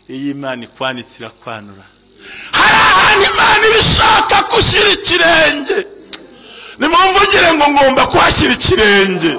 Iyi Imana ikwanitse irakwanura. Hari ahantu Imana ibishaka gushyira ikirenge. Nimumvugire ngo ngomba kuhashyira ikirenge.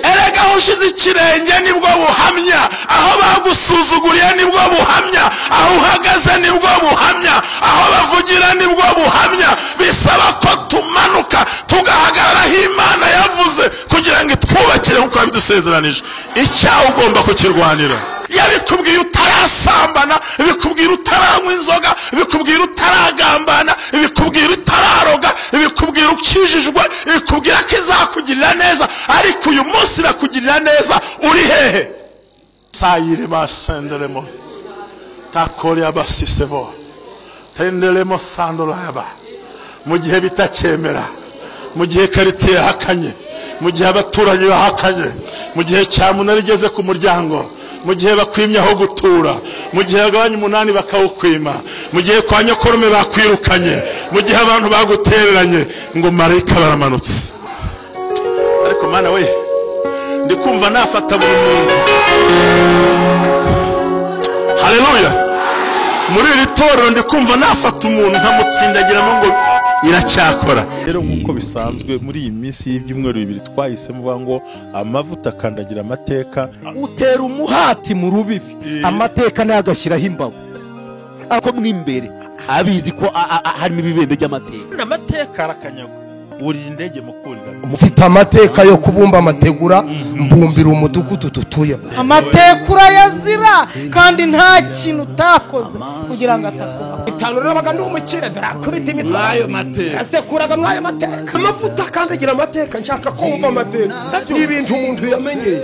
Erega aho ushize ikirenge nibwo buhamya, aho bagusuzuguriye nibwo buhamya, aho uhagaze nibwo buhamya, aho bavugira nibwo buhamya. Bisaba ko tumanuka tugahagarara aho Imana yavuze kugira ngo itwubakire nk'uko yabidusezeranije. Icyaha ugomba kukirwanira. Yabikubwiye utarasambana, bikubwira utaranywa inzoga, bikubwira utaragambana, bikubwira utararoga, bikubwira ukijijwe, bikubwira ko izakugirira neza. Ariko uyu munsi irakugirira neza uri hehe? Sayirema senderemo takoria basisevo tenderemo sandoraba. Mu gihe bitacyemera, mu gihe karitsiye yahakanye, mu gihe abaturanyi bahakanye, mu gihe cyamunara igeze ku muryango, mu gihe bakwimye aho gutura, mu gihe bagabanya umunani bakawukwima, mu gihe kwa nyokorume bakwirukanye, mu gihe abantu bagutereranye, ngo marayika baramanutse. Ariko Mana we, ndikumva nafata buri muntu. Haleluya. Muri iri torero ndikumva nafata umuntu nkamutsindagiramo ngo iracyakora. Rero nk'uko bisanzwe muri iyi minsi y'ibyumweru bibiri twahisemo ngo amavuta akandagira amateka. Utera umuhati mu rubibi, amateka nayo agashyiraho imbago. Ako mwimbere abizi ko harimo ibibembe by'amateka. Amateka arakanyagwa. Urira indege mukunda. Mufite amateka yo kubumba amategura, mbumbira umudugudu dutuye. Amateka urayazira kandi nta kintu utakoze kugira ngo atakuba. Itanu nabaga ndi umukire ndarakubita imitwe ayo mateka. Asekuraga mwayo mateka. Amavuta akandagira amateka, nshaka kumva amateka. Ni ibintu umuntu yamenyeye.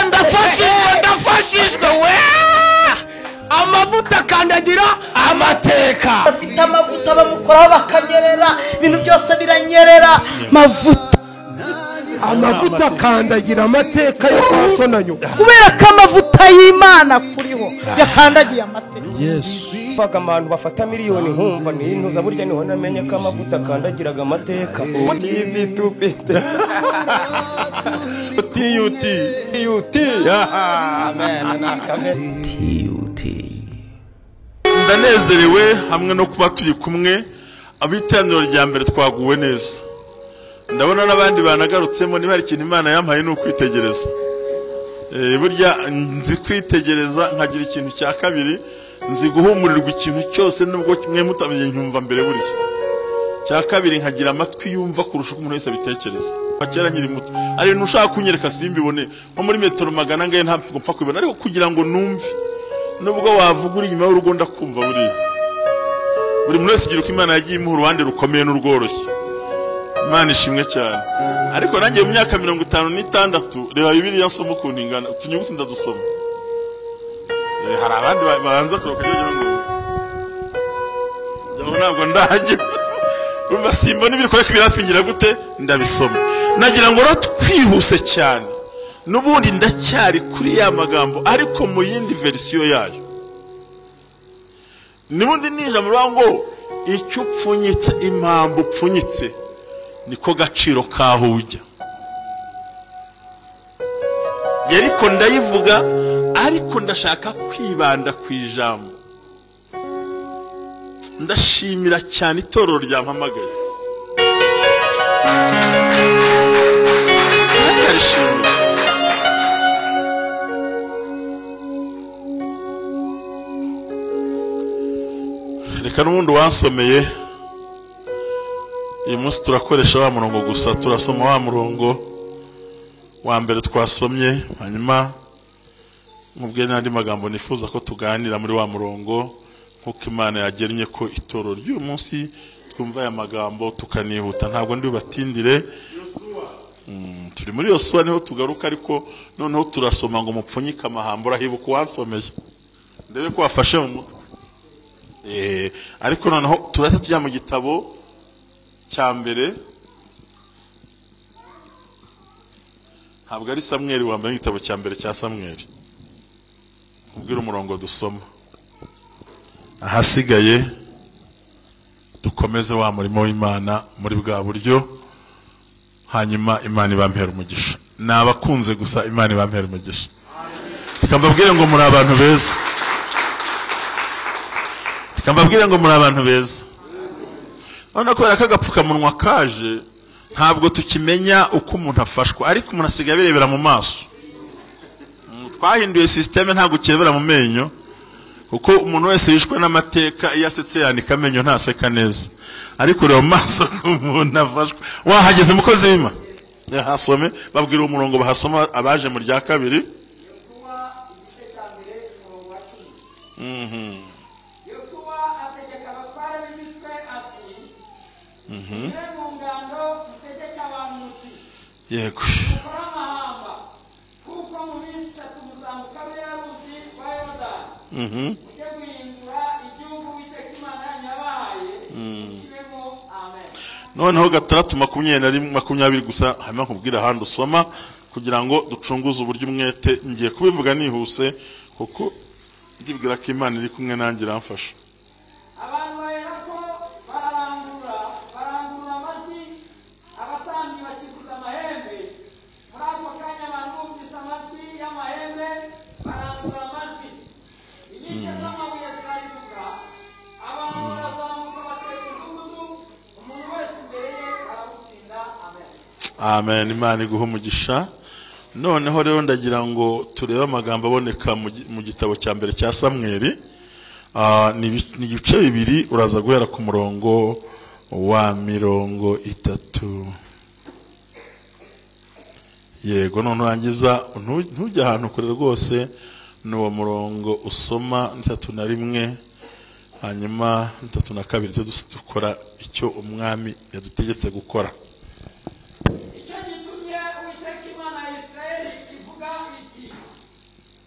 Ndafashijwe, ndafashijwe we. Amavuta akandagira amateka. Afite amavuta bamukoraho bakanyerera, ibintu byose biranyerera. Mavuta, amavuta akandagira amateka yo kwa so na nyoko. Kubera ko amavuta y'Imana kuriho yakandagiye amateka. Yesu. Baga abantu bafata miliyoni nkumva nintuza burya niho namenye ko amavuta akandagiraga amateka. TV tupite. TUT. TUT. Amen na TUT. Ndanezerewe hamwe no kuba turi kumwe. Abiteraniro rya mbere twaguwe neza. Ndabona n'abandi banagarutsemo. Niba hari ikintu Imana yampaye ni ukwitegereza. Burya nzi kwitegereza nkagira ikintu cya kabiri, nzi guhumurirwa ikintu cyose nubwo kimwe mutamenye nkumva mbere. Burya cya kabiri nkagira amatwi yumva kurusha uko umuntu wese abitekereza. Kera nkiri muto ari ibintu ushaka kunyereka simbibone, nko muri metero magana angahe ntabwo mpfa kubibona, ariko kugira ngo numve nubwo wavuga uri inyuma y'urugo ndakumva. Buriya buri muntu wese igira uko Imana yagiye imuha uruhande rukomeye n'urworoshye. Imana ishimwe cyane. Ariko nanjye mu myaka 56 reba Bibiliya nsoma ukuntu ingana, utunyuguti ndadusoma. Hari abandi babanza kuroka ngo ntabwo ndahagera. Urumva simbona ibiri kureka ibirafingira gute ndabisoma. Nagira ngo rero twihuse cyane. Nubundi ndacyari kuri ya magambo ariko mu yindi verisiyo yayo. Nibundi nija mu ngo icyo upfunyitse, impamvu upfunyitse niko gaciro kaho ujya. Yariko ndayivuga ariko ndashaka kwibanda ku ijambo. Ndashimira cyane itorero ryampamagaye. Ndashimira. Reka n'ubundi wansomeye uyu munsi turakoresha wa murongo gusa, turasoma wa murongo wa mbere twasomye, hanyuma mubwire n'andi magambo nifuza ko tuganira muri wa murongo nkuko Imana yagennye ko itorero ry'uyu munsi twumva aya magambo tukanihuta. Ntabwo ndi bubatindire. Turi muri Yosuwa niho tugaruka, ariko noneho turasoma ngo mupfunyike amahamba. Urahibuka uwansomeye, ndebe ko wafashe mu mutwe. Ariko noneho turahita tujya mu gitabo cya mbere. Ntabwo ari Samweli wa mbere, igitabo cya mbere cya Samweli. Kubwira umurongo dusoma, ahasigaye dukomeze wa murimo w'Imana muri bwa buryo, hanyuma Imana ibampera umugisha. Nabakunze gusa, Imana ibampera umugisha. Reka mbabwire ngo muri abantu beza. Reka mbabwire ngo muri abantu beza. Urabona kubera ko agapfukamunwa kaje, ntabwo tukimenya uko umuntu afashwa, ariko umuntu asigaye abirebera mu maso. Twahinduye système, ntabwo ukirebera mu menyo, kuko umuntu wese yishwe n'amateka iyo asetse yanika amenyo ntaseka neza, ariko ureba mu maso ko umuntu afashwa. Wahageze mukozi w'Imana, yahasome, babwira umurongo bahasoma abaje mu rya kabiri. Yosuwa igice cya mbere umurongo wa 10. Yosuwa ategeka abatware b'imitwe ati: "Mugere mu ngando mutegeke abantu muti: Yego. Mukore amahamba, kuko mu minsi 3 muzambuka ruriya ruzi rwa Yorodani, mujye guhindura igihugu Uwiteka Imana yanyu yabahaye, mukibemo." Amen. Noneho 6:21 20 gusa, hanyuma nkubwire ahandi usoma kugira ngo ducunguze uburyo umwete. Ngiye kubivuga nihuse kuko ndibwira ko Imana iri kumwe nanjye iramfasha. Abantu baherako barangurura amajwi, abatambyi bakikuza amahembe. Muri ako kanya abantu bumvise amajwi y'amahembe, barangurura amajwi, inkike z'amabuye zirariduka, abantu barazamuka batera umudugudu, umuntu wese imbere ye, barawutsinda. Amen. Amen. Imana iguhe umugisha. Noneho rero ndagira ngo turebe amagambo aboneka mu gitabo cya mbere cya Samweli. Ni ibice 2, uraza guhera ku murongo wa 30. Yego, none urangiza ntujya ahantu kure rwose, ni uwo murongo usoma 31, hanyuma 32 dukora icyo umwami yadutegetse gukora. Icyo gitumye Uwiteka Imana ya Isirayeli ivuga iti: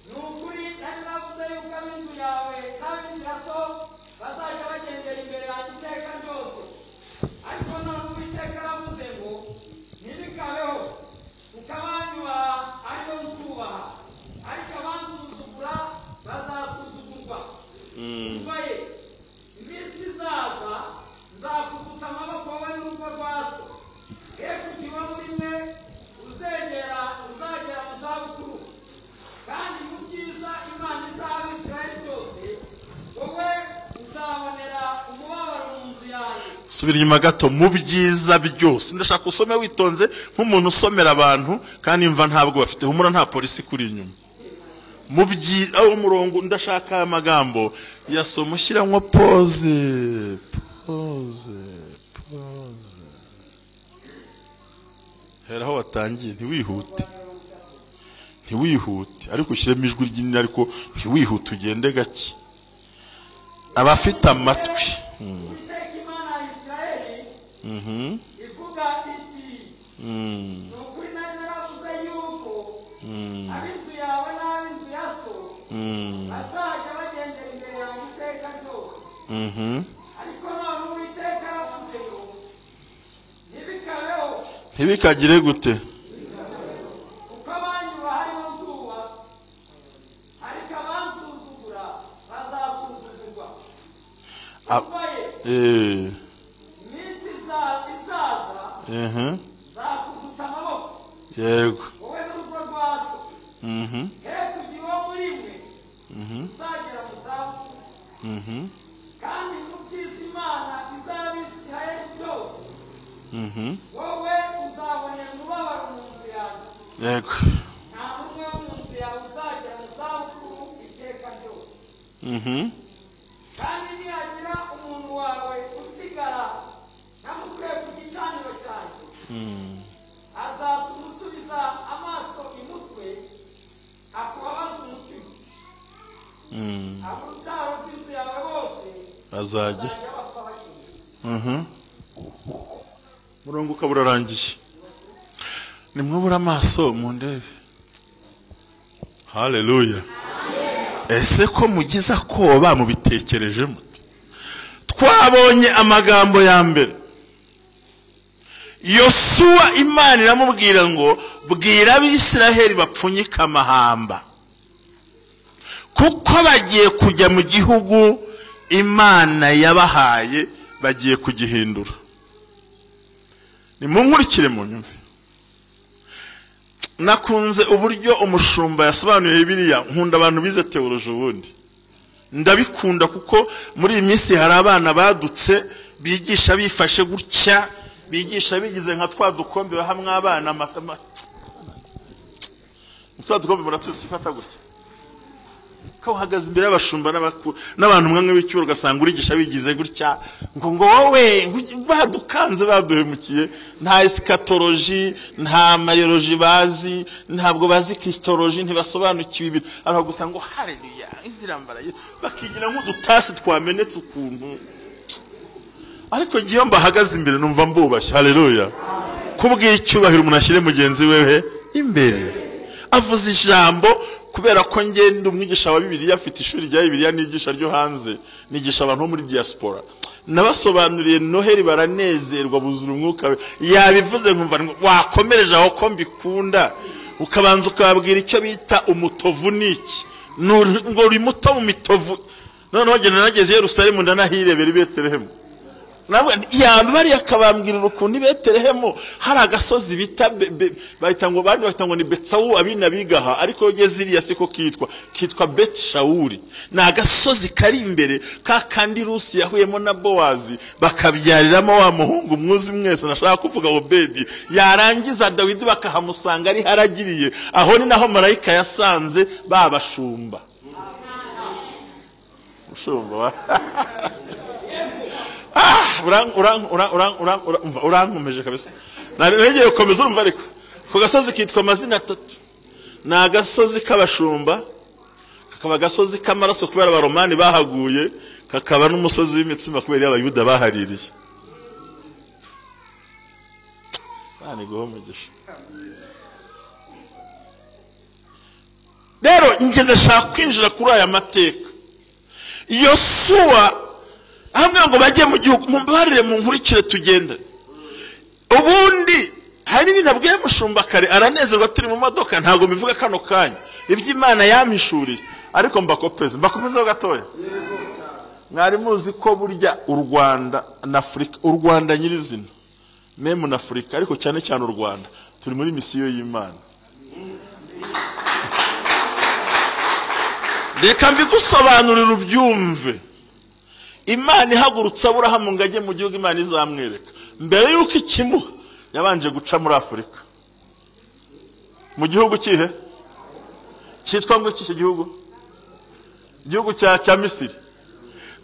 "Ni ukuri nari navuze yuko ab'inzu yawe n'ab'inzu ya so bazajya bagendera imbere yanjye iteka ryose. Ariko none Uwiteka aravuze ngo: Ntibikabeho, kuko abanyubaha aribo nzubaha, ariko abansuzugura bazasuzugurwa. Umva ye, iminsi izaza nzakuvutsa amaboko wowe n'urugo rwa so, he kugira uwo muri mwe uzagera mu zabukuru. Kandi mu byiza Imana izaha Abisirayeli byose, wowe uzabonera umubabaro mu nzu yanjye." Subira inyuma gato. Mu byiza byose, ndashaka usome witonze nk'umuntu usomera abantu, kandi imva ntabwo bafite, humura nta polisi kuri inyuma. Mu byiza, aho umurongo ndashaka aya magambo yasoma ushyiramo pause, pause, pause. Hera aho watangiye, ntiwihute, ntiwihute, ariko ushyiremo ijwi ryinini, ariko ntiwihute, ugende gake. Abafite amatwi. Uwiteka Imana ya Isirayeli ivuga iti: "Ni ukuri nari naravuze yuko ab'inzu yawe n'ab'inzu ya so bazajya bagendera imbere yanjye iteka ryose. Ariko none Uwiteka aravuze ngo: Ntibikabeho." Ntibikagire gute? "Kuko abanyubaha aribo nzubaha, ariko abansuzugura bazasuzugurwa." Umva ye, iminsi izaza nzakuvutsa amaboko, wowe n'urugo rwa so, he kugira uwo muri mwe uzagera mu zabukuru. Kandi mu byiza Imana izaha Abisirayeli byose, wowe uzabonera umubabaro mu nzu yawe. Nta n'umwe wo mu nzu yawe uzagera mu zabukuru iteka ryose. Kandi nihagira umuntu wawe usigara ntamukuye ku gicaniro cyanjye, azatuma usubiza amaso imutwe, akubabaza umutima. Ab'urubyaro rw'inzu yawe bose Bazajya bazajya bapfa bakiri." Murongo ukaba urarangiye. Nimwubura amaso mundebe. Haleluya. Ese ko mugize akoba mubitekereje mute? Twabonye amagambo ya mbere. Yosuwa Imana iramubwira ngo: "Bwira Abisiraheli bapfunyike amahamba, kuko bagiye kujya mu gihugu Imana yabahaye, bagiye kugihindura." Nimunkurikire mu nyumve. Nakunze uburyo umushumba yasobanuye Bibiliya. Nkunda abantu bize teoloji ubundi. Ndabikunda kuko muri iyi minsi hari abana badutse bigisha bifashe gutya, bigisha bigize nka twa dukombe bahamwe abana twa dukombe muratuzi twifata gutya, ko uhagaze imbere y'abashumba n'abakuru n'abantu mwamwe w'icyubahiro ugasanga urigisha bigize gutya ngo ngo wowe badukanze baduhemukiye. Nta eschatology, nta mariology bazi, ntabwo bazi christology, ntibasobanukiwe ibintu. Aho gusa ngo haleluya izirambaraye, bakigira nk'udutasi twamenetse ukuntu. Ariko ngiyo mbahagaze imbere numva mbubashye. Haleluya. Kubw'icyubahiro umuntu ashyire mugenzi wewe imbere. Avuze ijambo kubera ko ngenda umwigisha wa Bibiliya, afite ishuri rya Bibiliya nigisha ryo hanze, nigisha abantu bo muri diaspora. Nabasobanuriye Noheli baranezerwa buzura umwuka we. Yabivuze nkumva wakomereje aho ko mbikunda. Ukabanza ukababwira icyo bita umutovu niki, ngo uri muto mu mitovu. Noneho ngenda nageze Yerusalemu ndanahirebera i Betelehemu. Yambari akabambwira ukuntu i Betelehemu hari agasozi bita bahita ngo bandi bahita ngo ni Betsawu abina bigaha, ariko yogeze iriya siko kitwa Bet Shauri. Ni agasozi kari imbere ka kandi Rusi yahuyemo na Bowazi bakabyariramo wa muhungu mwuzi mwese nashaka kuvuga Obedi. Yarangiza Dawidi bakahamusanga ari haragiriye. Aho ni naho marayika yasanze babashumba. Ushumba urankomeje kabisa. Nari gukomeza urumva, ariko ku gasozi kitwa amazina atatu. Ni agasozi k'abashumba, kakaba agasozi k'amaraso kubera abaromani bahaguye, kakaba n'umusozi w'imitsima kubera abayuda bahaririye. Bani guha umugisha. Rero njye ndashaka kwinjira kuri aya mateka. Yosuwa hamwe ngo bajye mu gihugu, mumbarire mu nkurikire tugenda. Ubundi hari ibintu abwiye mushumba kare aranezerwa turi mu modoka, ntago mivuga kano kanya iby'Imana yampishuriye, ariko mbakopeze gatoya. Mwari muzi ko burya u Rwanda na Afrika, u Rwanda nyirizina memu na Afrika, ariko cyane cyane u Rwanda turi muri misiyo y'Imana. Reka mbigusobanurire ubyumve. Imana ihagurutse Aburahamu ngo ajye mu gihugu Imana izamwereka. Mbere yuko ikimuha yabanje guca muri Afurika. Mu gihugu kihe? Cyitwa ngo iki gihugu? Igihugu cya Misiri.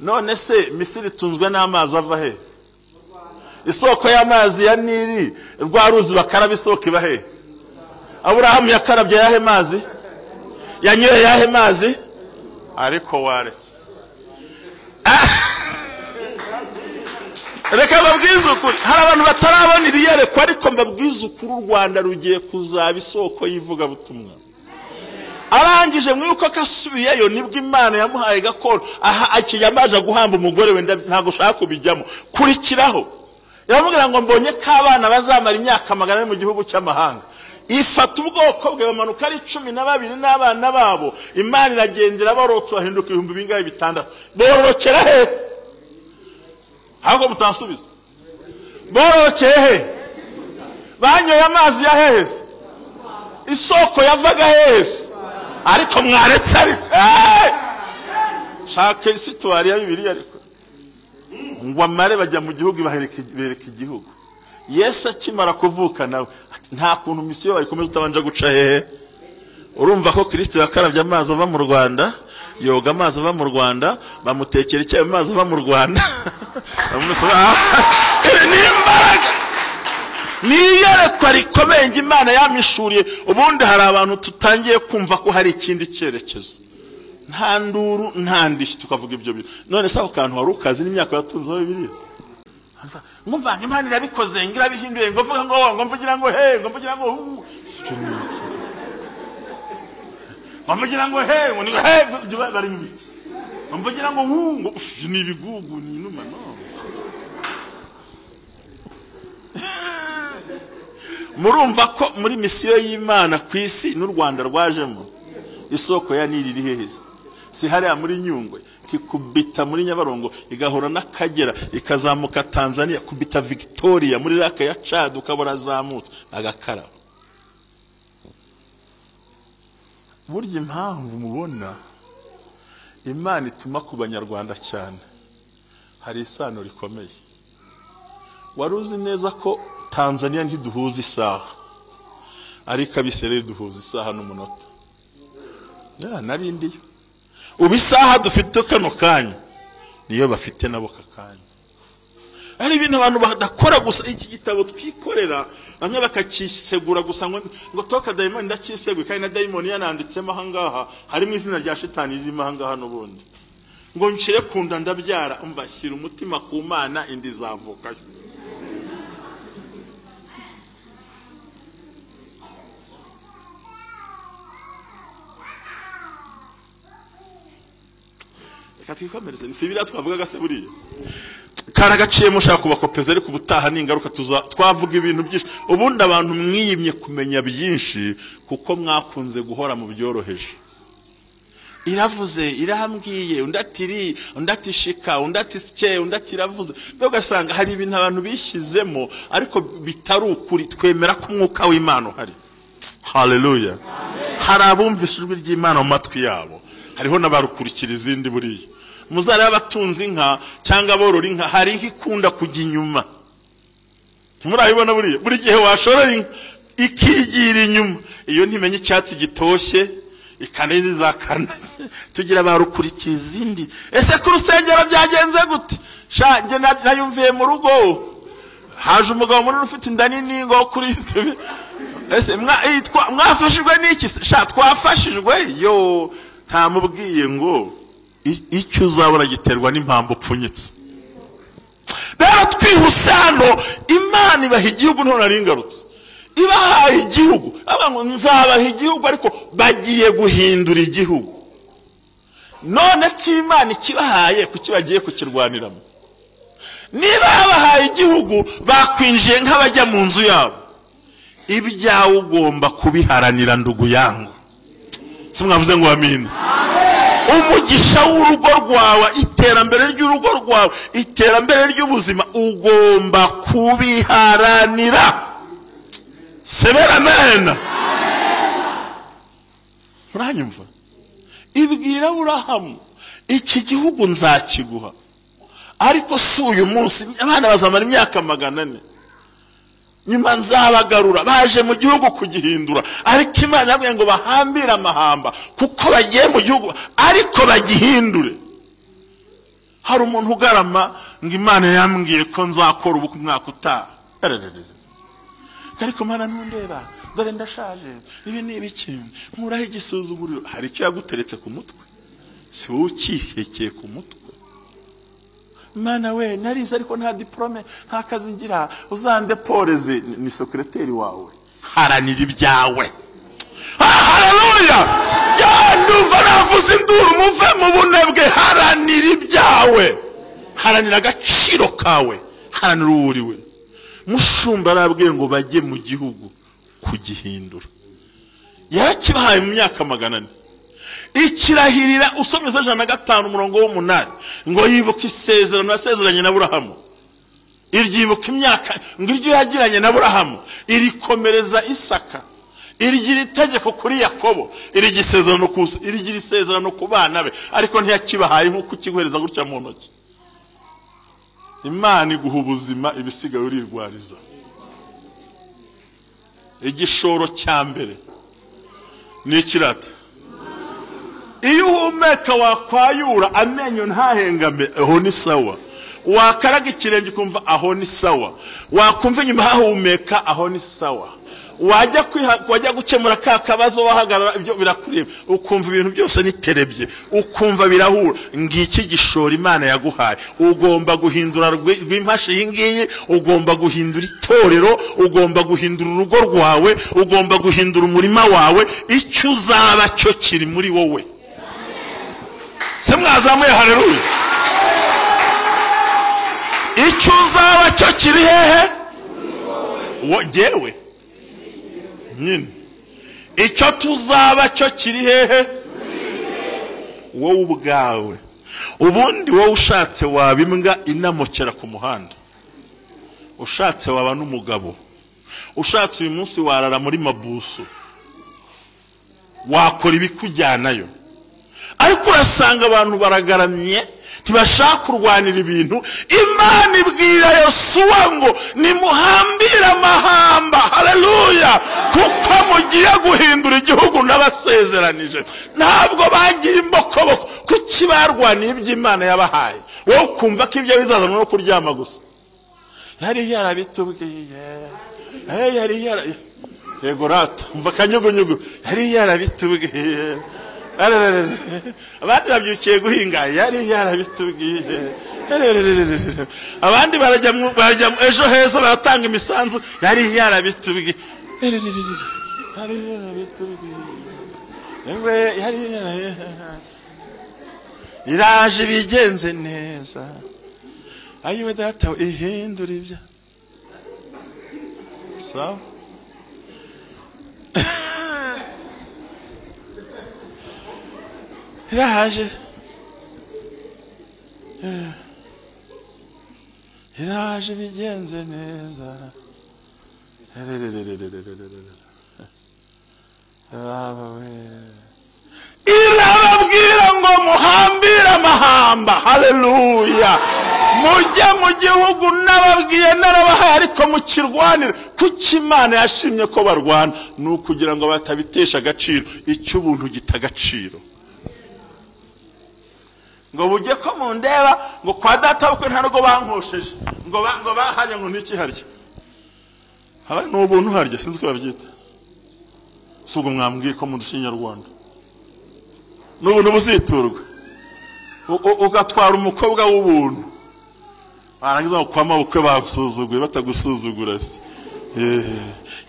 None se Misiri tunzwe n'amazi ava he? Isoko y'amazi ya Nili, rwa ruzi bakaraba isoko iba he? Aburahamu yakarabye yahe mazi? Yanyoye yahe mazi? Ariko waretse. Reka mbabwize ukuri, hari abantu batarabona ibiyerekwa, ariko mbabwize ukuri, u Rwanda rugiye kuzaba isoko y'ivugabutumwa. Arangije mwibuka ko asubiyeyo nibwo Imana yamuhaye gakondo. Aha akiyamaje guhamba umugore we, ntago ushaka kubijyamo. Kurikiraho yamubwira ngo mbonye ko abana bazamara imyaka 400 mu gihugu cy'amahanga. Ifata ubwoko bwe bamanuka ari 12 n'abana babo. Imana iragendera barotse bahinduka ibihumbi bingahe? 6. Bororokera he? Ahubwo mutasubiza. Bororokeye he? Banyoye amazi ya hehese? Isoko yavaga hehese? Ariko mwaretse ariko. Shaka isitwari ya Bibiliya ariko. Ngo amare bajya mu gihugu bereka igihugu. Yesu akimara kuvuka nawe nta kuntu misiyo bayikomeza utabanje guca hehe. Urumva ko Kristo yakarabye amazi ava mu Rwanda, yoga amazi ava mu Rwanda, bamutekera icyayi amazi ava mu Rwanda. Ni imbaraga, ni iyerekwa rikomeye Imana yamishuriye. Ubundi hari abantu tutangiye kumva ko hari ikindi cyerekezo. Nta nduru nta ndishyi tukavuga ibyo bintu. None se ako kantu wari ukazi n'imyaka yatunzeho Bibiliya? Ngumva Imana irabikoze ngira bihinduye, ngo mvuga ngo ngo mvugira ngo he, ngo mvugira ngo hu, ngo mvugira ngo he, ngo ni he, bari mu biki? Ngo mvugira ngo hu, ngo ni ibigugu ni inuma. No, murumva ko muri misiyo y'Imana ku isi n'u Rwanda rwajemo isoko ya Nili iri hehe? Si hariya muri Nyungwe, kikubita muri Nyabarongo, igahura n'Akagera, ikazamuka Tanzania, kubita Victoria muri raka ya Chad, ukabona zamutse agakaraba. Burya impamvu mubona Imana ituma ku banyarwanda cyane, hari isano rikomeye. Wari uzi neza ko Tanzania ntiduhuza isaha, ariko Abisirayeli duhuza isaha n'umunota. Ya narindiyo. Ubu isaha dufite kano kanya niyo bafite nabo kakanya. Hari ibintu abantu badakora gusa. Iki gitabo twikorera bamwe bakakisegura gusa ngo toka dayimoni ndakiseguye, kandi na dayimoni yananditsemo ahangaha harimo izina rya shitani ririmo ahangaha n'ubundi. Ngo nshire kunda ndabyara, umva shyira umutima ku Mana indi zavukayo. Reka twikomereze, ni sibira twavugaga se buriya karagaciyemo ushaka kubakopeza, ariko ubutaha ni ingaruka twavuga ibintu byinshi. Ubundi abantu mwiyimye kumenya byinshi kuko mwakunze guhora mu byoroheje. Iravuze, irambwiye, undi ati undi ati shika, undi ati sike, undi ati iravuze. Mbega ugasanga hari ibintu abantu bishyizemo ariko bitari ukuri. Twemera ko umwuka w'Imana uhari. Haleluya. Hari abumvise ijwi ry'Imana mu matwi yabo, hariho n'abarukurikira izindi. Buriya muzareba abatunze inka cyangwa aborora inka, hari inka ikunda kujya inyuma. Ntimurabibona buriya? Buri gihe washorera inka ikigira inyuma, iyo ntimenye icyatsi gitoshye ikanezakana. Tugira abarukurikira izindi. Ese ku rusengero byagenze gute? Sha njye nayumviye mu rugo, haje umugabo munini ufite inda nini ngo kuri ese mwafashijwe n'iki? Sha twafashijwe. Yo ntamubwiye ngo icyo uzabona giterwa n'impamvu upfunyitse. Rero twihuse hano, Imana ibaha igihugu none ari ingarutse. Ibahaye igihugu, ngo nzabaha igihugu, ariko bagiye guhindura igihugu. None ko Imana ikibahaye, kuki bagiye kukirwaniramo? Niba yabahaye igihugu, bakwinjiye nk'abajya mu nzu yabo. Ibyawe ugomba kubiharanira ndugu yangu. Si mwavuze ngo amina? Umugisha w'urugo rwawe, iterambere ry'urugo rwawe, iterambere ry'ubuzima ugomba kubiharanira. Sebera amena. Uranyumva? Ibwira Aburahamu, iki gihugu nzakiguha, ariko si uyu munsi. Abana bazamara imyaka 400, nyuma nzabagarura. Baje mu gihugu kugihindura, ariko Imana yabwiye ngo bahambire amahamba kuko bagiye mu gihugu, ariko bagihindure. Hari umuntu ugarama ngo Imana yambwiye ko nzakora ubu mwaka utaha, ariko Mana ntundeba, dore ndashaje, ibi ni ibiki, nkuraho igisuzuguriro. Hari icyo yaguteretse ku mutwe, si wowe ukihekeye ku mutwe. Mana we, narize ariko nta diplome, nta kazi ngira, uzandeporeze. Ni sekreteri wawe. Haranira ibyawe. Haleluya! Ya ndumva navuze induru, muve mu bunebwe. Haranira ibyawe, haranira agaciro kawe, haranira uwo uriwe. Mushumba arabwiye ngo bajye mu gihugu kugihindura. Yarakibahaye mu myaka 400. Ikirahirira usomeza 105 umurongo w'8 ngo yibuka isezerano yasezeranye na Aburahamu. Iryibuka imyaka ngo iryo yagiranye na Aburahamu, irikomereza Isaka, irigira itegeko kuri Yakobo, irigisezerano kusa, irigira isezerano ku bana be, ariko ntiyakibahaye nk'uko ukiguhereza gutya mu ntoki. Imana iguha ubuzima, ibisigaye urirwariza. Igishoro cya mbere ni ikirata. Iyo uhumeka wakwayura amenyo ntahengame, aho ni sawa. Wakaraga ikirenge ukumva aho ni sawa. Wakumva inyuma hahumeka, aho ni sawa. Wajya gukemura ka kabazo wahagarara, ibyo birakureba, ukumva ibintu byose niterebye, ukumva birahura. Ngiki gishoro Imana yaguhaye. Ugomba guhindura rw'impashe iyi ngiyi, ugomba guhindura itorero, ugomba guhindura urugo rwawe, ugomba guhindura umurima wawe. Icyo uzaba cyo kiri muri wowe. Se mwazamuye haleluya. Icyo uzaba cyo kiri hehe? Wo nyine. Icyo tuzaba cyo kiri hehe? Wowe ubwawe. Ubundi wowe ushatse waba imbwa inamukera ku muhanda, ushatse waba n'umugabo, ushatse uyu munsi warara muri mabuso, wakora ibikujyanayo. Ariko urasanga abantu baragaramye, ntibashaka kurwanira ibintu. Imana ibwira Yosuwa ngo nimuhambire amahamba, haleluya, kuko mugiye guhindura igihugu n'abasezeranije. Ntabwo bagiye imbokoboko, kuki barwaniye iby'Imana yabahaye? Wowe ukumva ko ibyo bizaza no kuryama gusa. Yari yarabitubwiye, yari yego rata, umva kanyugunyugu, yari yarabitubwiye. Abandi babyukiye guhinga, yari yarabitubwiye. Abandi barajya ejo heza baratanga imisanzu, yari yarabitubwiye. Yari yarabitubwiye. Iraje bigenze neza. Ayiwe data ihindura ibya. Sawa. Iraje. Iraje bigenze neza. Irababwira ngo muhambire amahamba, haleluya, mujye mu gihugu nababwiye narabahaye, ariko mukirwanire. Kuki Imana yashimye ko barwana? Ni ukugira ngo batabitesha agaciro. Icyo ubuntu gita agaciro. Ngo bujye ko mundeba ngo kwa data bukwe nta rugo bankosheje, ngo bahanye ngo niki harya. Haba ni ubuntu harya, sinzi ko babyita. Si ubwo mwambwiye ko mu Kinyarwanda n'ubuntu buziturwa. Ugatwara umukobwa w'ubuntu, barangiza kwa mabukwe basuzuguye, batagusuzugura se.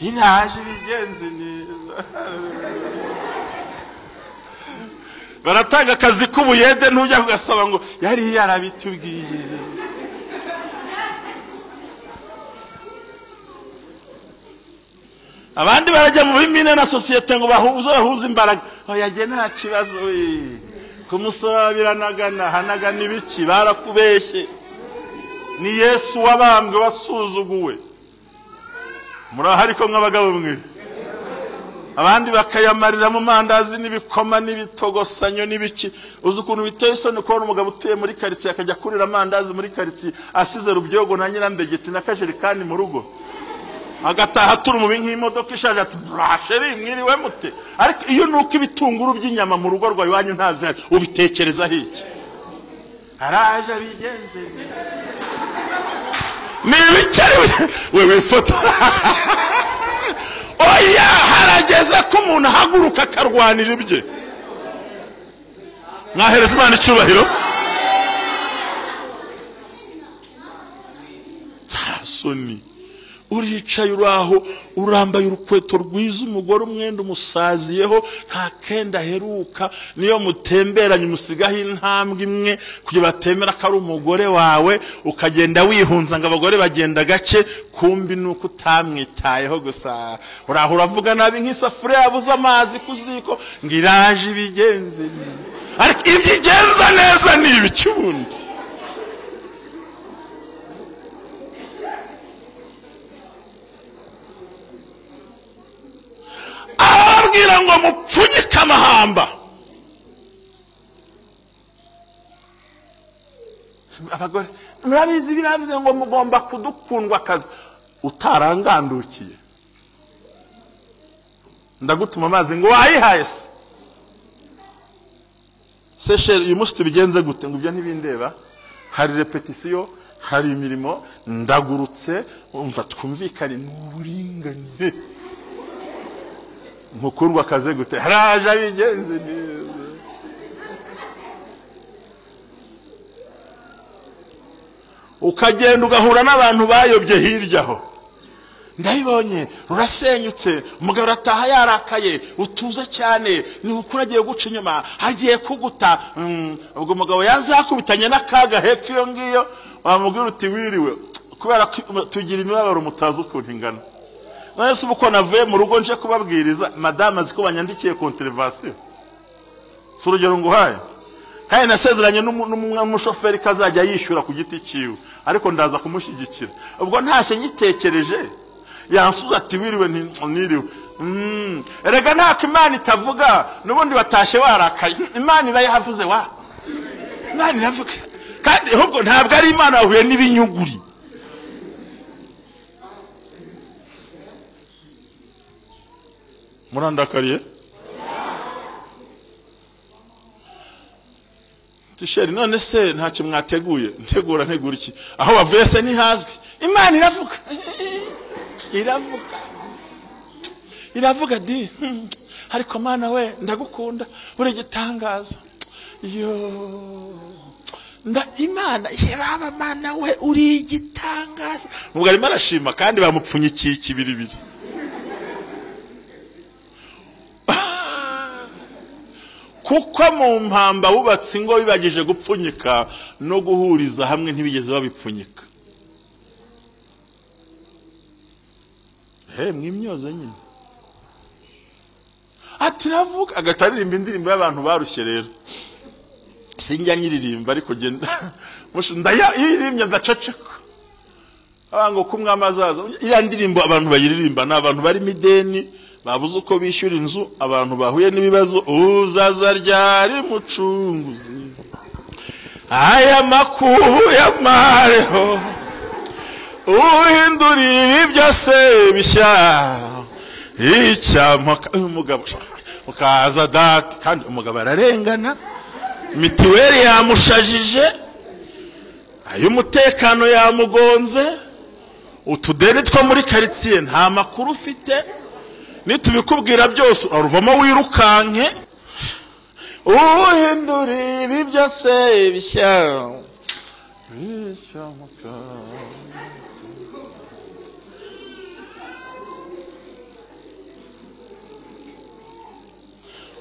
Inaje bigenze neza. Baratanga akazi k'ubuyede, ntujya kugasaba ngo yari yarabitubwiye. Abandi barajya mu bimine na sosiyete ngo bahuze imbaraga. Oya jye nta kibazo, kumusaba biranagana, hanagana ibiki, barakubeshye. Ni Yesu wabambwe wasuzuguwe. Murahari ko mw'abagabo mwe. Abandi bakayamarira mu mandazi n'ibikoma n'ibitogosanyo n'ibiki. Uzi ukuntu biteye isoni kubona umugabo utuye muri quartier akajya kurira amandazi muri quartier asize rubyogo na nyirambegeti na kajerikani mu rugo, agataha atura umubi nk'imodoka ishaje, ati brasheri mwiriwe mute. Ariko iyo nuko ibitunguru by'inyama mu rugo rwawe iwanyu ntazari, ubitekereza hiki? Araje abigenze ni ibikari wewe ifoto. Oya, harageze ko umuntu ahaguruka akarwanira ibye. Mwahereza Imana icyubahiro. Nta soni. Uricaye uraho urambaye urukweto rwiza, umugore umwenda umusaziyeho, nta kenda aheruka, niyo mutemberanye umusigaho intambwe imwe kugira batemera ko ari umugore wawe, ukagenda wihunza ngo abagore bagenda gake, kumbi nuko utamwitayeho gusa. Uraho uravuga nabi nk'isafuriya yabuze amazi ku ziko, ngo iraje ibigenze. Ariko ibyo igenza neza ni ibiki ubundi? Arababwira ngo mupfunyike amahamba. Abagore murabizi, biravuze ngo mugomba kudukundwa akazi. Utarangandukiye ndagutuma amazi ngo wayihaye se. Sesheri uyu munsi tubigenze gute? Ngo ibyo ntibindeba, hari repetition, hari imirimo, ndagurutse, umva twumvikane n'uburinganire. Mukundwa akaze gute? Haraje abigenze neza. Ukagenda ugahura n'abantu bayobye hirya aho. Ndabibonye rurasenyutse, umugabo arataha yarakaye, utuze cyane, ni ukuri agiye guca inyuma, agiye kuguta. Ubwo umugabo yazakubitanye n'akaga hepfo iyo ngiyo, wamubwira uti wiriwe, kubera tugira imibabaro mutazi ukuntu ingana. None se uko navuye mu rugo nje kubabwiriza, madame azi ko banyandikiye contravention. Si urugero nguhaye. Kandi nasezeranye n'umushoferi kazajya yishyura ku giti cyiwe, ariko ndaza kumushyigikira. Ubwo ntashye nyitekereje, yansuza ati wiriwe niriwe. Erega ntako Imana itavuga, n'ubundi watashye warakaye. Imana iba yavuze wa. Imana iravuga. Kandi ahubwo ntabwo ari Imana, wahuye n'ibinyuguri. Murandakariye? Tisheri, none se ntacyo mwateguye? Ntegura ntegura iki? Aho bavuye se ntihazwi. Imana iravuga. Iravuga. Iravuga di. Ariko Mana we, ndagukunda, uri igitangaza. Yo. Nda Imana, yebaba Mana we, uri igitangaza. Nubwo arimo arashima kandi bamupfunyikiye ikibiribiri. Kuko mu mpamba bubatse ingo bibagije gupfunyika no guhuriza hamwe, ntibigeze babipfunyika. Mwimyoze nyine. Ati ravuga agataririmba indirimbo y'abantu barushye rero. Sinjya nyiririmba ariko genda ndaya iririmbye ndaceceka. Abango kumwe amazaza iriya ndirimbo abantu bayiririmba ni abantu bari mideni, babuze uko bishyura inzu, abantu bahuye n'ibibazo. Uzaza ryari mucunguzi, aya makubu y'amareho, uhindura ibi byose bishya, icyampa umugabo ukaza data. Kandi umugabo ararengana, mitiweli yamushajije, ay'umutekano yamugonze, utudeni two muri karitsiye nta makuru ufite, nitubikubwira byose uruvamo wirukanke. Uhindura ibi byose bishya.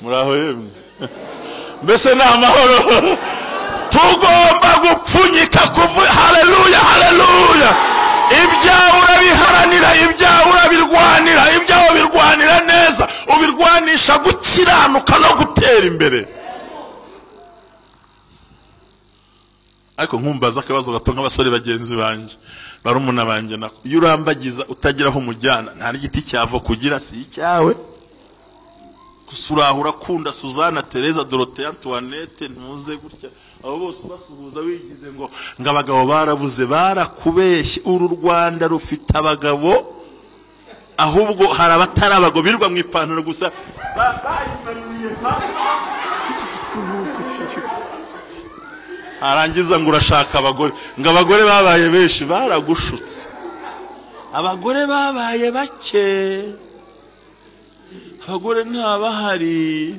Muraho yemwe. Mbese ni amahoro. Tugomba gupfunyika kuva. Haleluya, haleluya. Ibyawe urabiharanira, ibyawe urabirwanira, ibyawe ubirwanira neza, ubirwanisha gukiranuka no gutera imbere. Ariko nkumbaza akabazo gato nk'abasore bagenzi banjye, barumuna banjye nako. Iyo urambagiza utagira aho umujyana, nta n'igiti cyavo kugira si icyawe. Gusurahura kunda Suzana, Teresa, Dorothea, Antoinette, ntuze gutya. Abo bose basuhuza wigize ngo abagabo barabuze, barakubeshye. Uru Rwanda rufite abagabo, ahubwo hari abatari abagabo birirwa mu ipantaro gusa. Arangiza ngo urashaka abagore, ngo abagore babaye benshi, baragushutse. Abagore babaye bake, abagore ntabahari,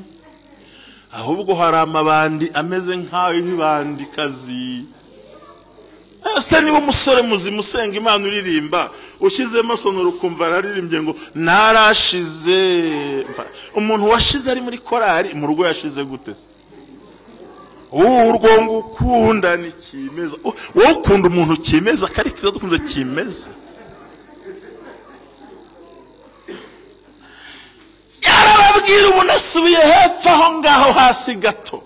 ahubwo hari amabandi ameze nkawe nk'ibandikazi. Ese niba umusore muzima usenga Imana uririmba, ushyizemo sonoro ukumva araririmbye ngo narashize. Umuntu washize ari muri korari, mu rugo yashize gute se? Urwo ngukunda ni kimeza. Wowe ukunda umuntu kimeza, kari kiza dukunze kimeza. Yarababwira ubu nasubiye hepfo aho ngaho hasi gato.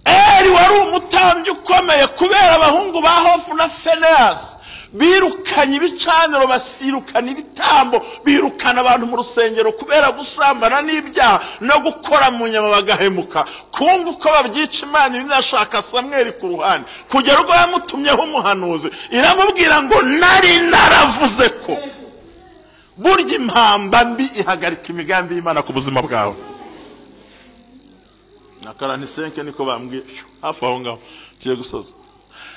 Eri wari umutambyi ukomeye, kubera abahungu ba Hofu na Fenehasi birukanye ibicaniro, basirukana ibitambo, birukana abantu mu rusengero kubera gusambana n'ibyaha no gukora mu nyama bagahemuka. Kungu uko babyica Imana inashaka Samweli ku ruhande, kugera ubwo yamutumyeho umuhanuzi, iramubwira ngo nari naravuze ko burya impamba mbi ihagarika imigambi y'Imana ku buzima bwawe. Nakarani 5 niko bambwiye hafi aho ngaho kiye gusoza.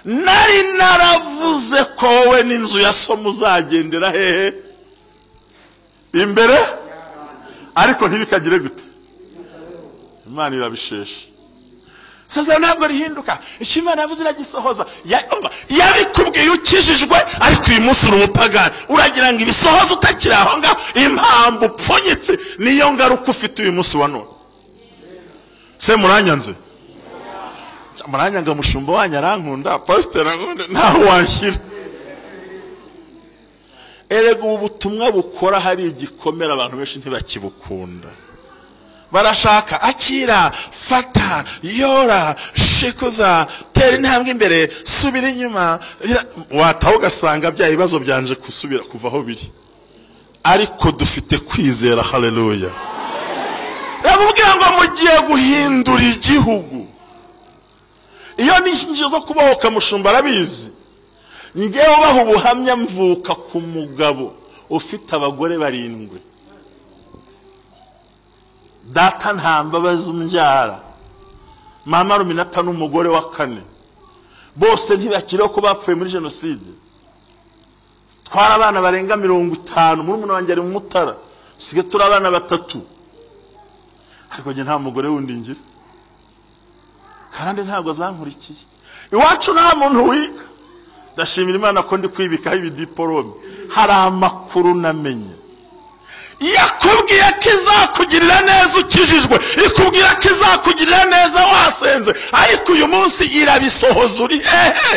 Nari naravuze ko wowe n'inzu ya so muzagendera hehe imbere, ariko ntibikagire gute. Imana irabishesha. Sasa ntabwo rihinduka. Icyo Imana yavuze iragisohoza. Yabikubwiye ukijijwe, ariko uyu munsi uri umupagani, uragira ngo ibisohoze utakiri aho ngaho. Impamvu upfunyitse niyo ngaruka ufite uyu munsi wa none. Se muranyanze? Muranyanga mushumba wanyu arankunda, pastor arankunda, ntaho wanshyira. Erega ubu butumwa bukora hari igikomera, abantu benshi ntibakibukunda. Barashaka akira, fata, yora, shikuza, tera intambwe imbere, subira inyuma. Wataho ugasanga bya ibibazo byanje gusubira kuva aho biri. Ariko dufite kwizera. Haleluya. Yamubwira ngo mugiye guhindura igihugu. Iyo ni inshinge zo kubohoka, mushumba arabizi. Ngewe baho ubuhamya, mvuka ku mugabo ufite abagore 7. Data nta mbabazi umbyara, mama Ruminata n'umugore wa 4. Bose ntibakiriho ko bapfuye muri jenoside. Twara abana barenga 50, murumuna wanjye ari mu Mutara, sige turi abana 3. Ariko njye nta mugore wundi ngira, kandi ntabwo zankurikiye. Iwacu nta muntu wiga. Ndashimira Imana ko ndi kwibikaho ibidiporome. Hari amakuru namenye. Yakubwiye ko izakugirira neza ukijijwe, ikubwira ko izakugirira neza wasenze, ariko uyu munsi irabisohoza uri hehe?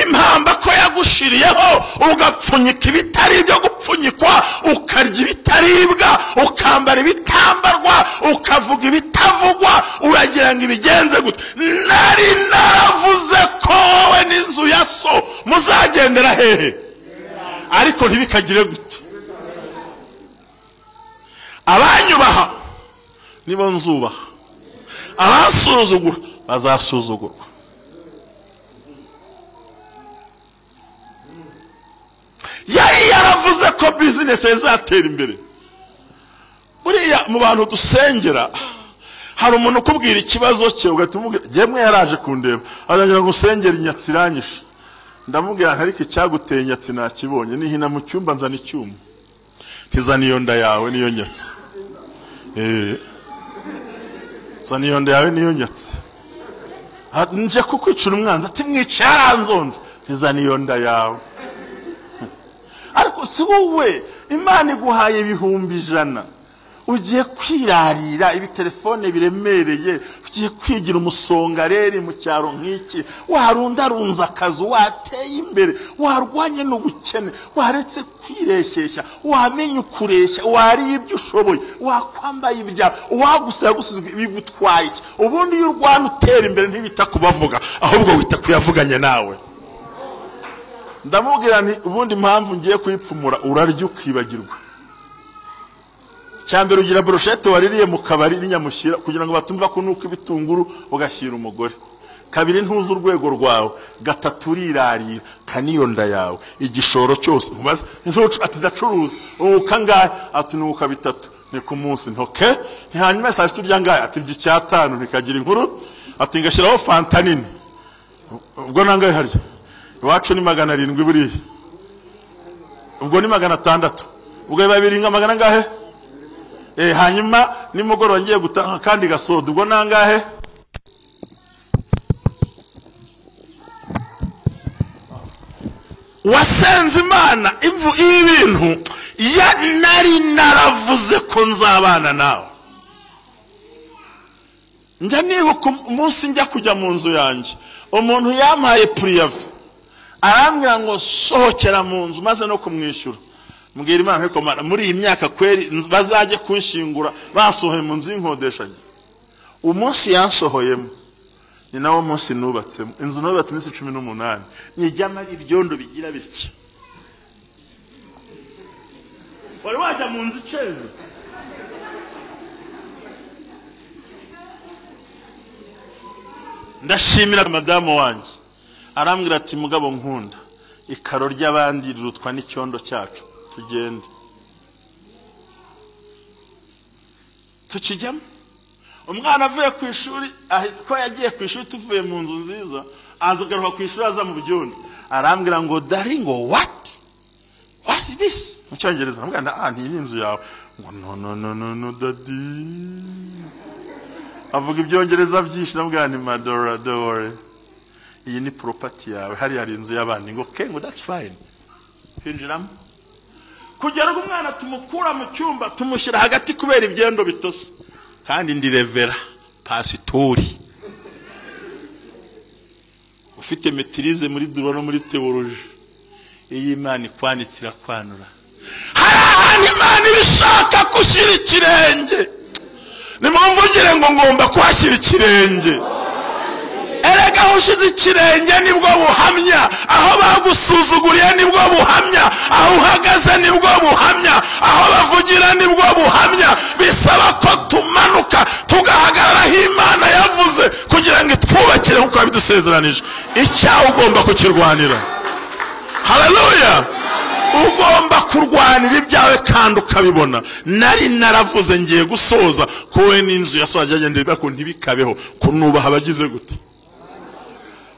Impamba ko yagushiriyeho ugapfunyika ibitari ibyo gupfunyikwa, ukarya ibitaribwa, ukambara ibitambarwa, ukavuga ibitavugwa, uragira ngo ibigenze gute? Nari naravuze ko wowe n'inzu ya so muzagendera hehe? Ariko ntibikagire gute? Abanyubaha nibo nzubaha, abasuzugura bazasuzugurwa. Yari yaravuze ko business izatera imbere. Buriya mu bantu dusengera hari umuntu ukubwira ikibazo cye ugahita umubwira, jyemwe yaraje kundeba arangira ngo usengere inyatsi iranyishe. Ndamubwira nti ariko icyaguteye inyatsi nakibonye, nihina mu cyumba nzana icyuma, ntizana iyo nda yawe niyo nyatsi. Zana iyo nda yawe niyo nyatsi. Nje kukwicira umwanzi, ati mwice yaranzonze, ntizana iyo nda yawe. Ariko si wowe Imana iguhaye 100,000, ugiye kwirarira ibitelefone biremereye, ugiye kwigira umusongareri mu cyaro nk'iki, warundarunza akazu, wateye imbere, warwanye n'ubukene, waretse kwireshyeshya, wamenye ukureshya, wariye ibyo ushoboye, wakwambaye ibya uwagusaba gusuzugwa bigutwaye. Ubundi iyo urwana utera imbere ntibita kubavuga, ahubwo wita kuyavuganye nawe. Ndamubwira nti ubundi impamvu ngiye kuyipfumura, urarya ukibagirwa. Cyambere ugira brochette waririye mu kabari n'inyamushyira kugira ngo batumva ko nuko ibitunguru ugashyira umugore. Kabiri ntuzi urwego rwawe. Gatatu urirarira kaniyo nda yawe igishoro cyose nkubaza ati ndacuruza uka ngahe, ati nuka bitatu ni ku munsi ntoke, ntihanyuma saa sita urya ngahe, ati ndya icyatanu nikagira inkuru, ati ngashyiraho fanta nini. Ubwo nangahe harya iwacu ni 700 buriya, ubwo ni 600, ubwo babiri nka magana ngahe? Hanyuma nimugoroba ngiye gutaha kandi gasoda, ubwo nangahe? Wasenze Imana imvu ibintu ya nari naravuze ko nzabana nawe. Njya nibuka umunsi njya kujya mu nzu yanjye, umuntu yampaye priyave arambwira ngo sohokera mu nzu, maze no kumwishyura. Mbwira Imana ko muri iyi myaka kweri bazajye kunshingura basohoye mu nzu y'inkodeshanyo. Umunsi yansohoyemo ni nawo munsi nubatsemo inzu, nubatse iminsi 18, nyijyamo ari ibyondo bigira bitya. Wari wajya mu nzu iceze? Ndashimira madamu wanjye, arambwira ati mugabo nkunda, ikaro ry'abandi rirutwa n'icyondo cyacu, tugende. Tukijyamo. Umwana avuye ku ishuri, ko yagiye ku ishuri tuvuye mu nzu nziza, azagaruka ku ishuri aza mu byondo, arambwira ngo dari ngo what is this mu cyongereza. Ndamubwira nti iyi ni inzu yawe. Ngo no no no no no daddy, avuga ibyongereza byinshi. Ndamubwira nti madora dore iyi ni property yawe, hari hari inzu y'abandi. Ngo okay, ngo that's fine. Kwinjiramo kugera ubwo umwana tumukura mu cyumba tumushyira hagati kubera ibyendo bitose, kandi ndi revera pasitori ufite metirize muri droit no muri théologie. Iyi Imana ikwanitse irakwanura. Hari ahantu Imana ibishaka gushyira ikirenge, nimumvugire ngo ngomba kuhashyira ikirenge. Erega Erega aho ushize ikirenge nibwo buhamya, aho bagusuzuguriye nibwo buhamya, aho uhagaze nibwo buhamya, aho bavugira nibwo buhamya. Bisaba ko tumanuka tugahagarara aho Imana yavuze kugira ngo itwubakire nk'uko yabidusezeranije. Icyaha ugomba kukirwanira. Haleluya! Ugomba kurwanira ibyawe kandi ukabibona. Nari naravuze ngiye gusoza ko we n'inzu ya so ajya ko ntibikabeho kunubaha abagize gute.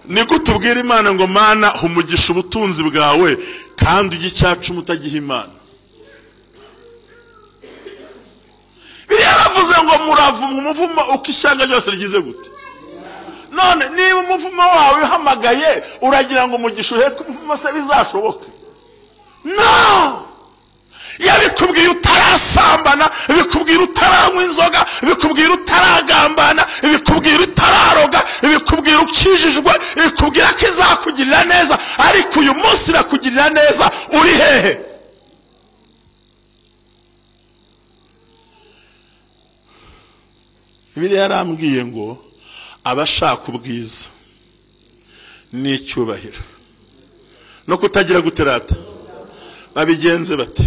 Ni gute ubwira Imana ngo Mana umugisha ubutunzi bwawe kandi ujye icyacu mutagiha Imana? Biriya yaravuze ngo muravumwa umuvumo uko ishyanga ryose rigize gute. None niba umuvumo wawe uhamagaye uragira ngo umugisha uheke umuvumo se bizashoboka? No! Yabikubwiye utarasambana, bikubwira utaranywa inzoga, bikubwira utaragambana, bikubwira utararoga, bikubwira ukijijwe, bikubwira ko izakugirira neza. Ariko uyu munsi irakugirira neza uri hehe? Bibiliya yarambwiye ngo abashaka ubwiza n'icyubahiro no kutagira guterata babigenze bate?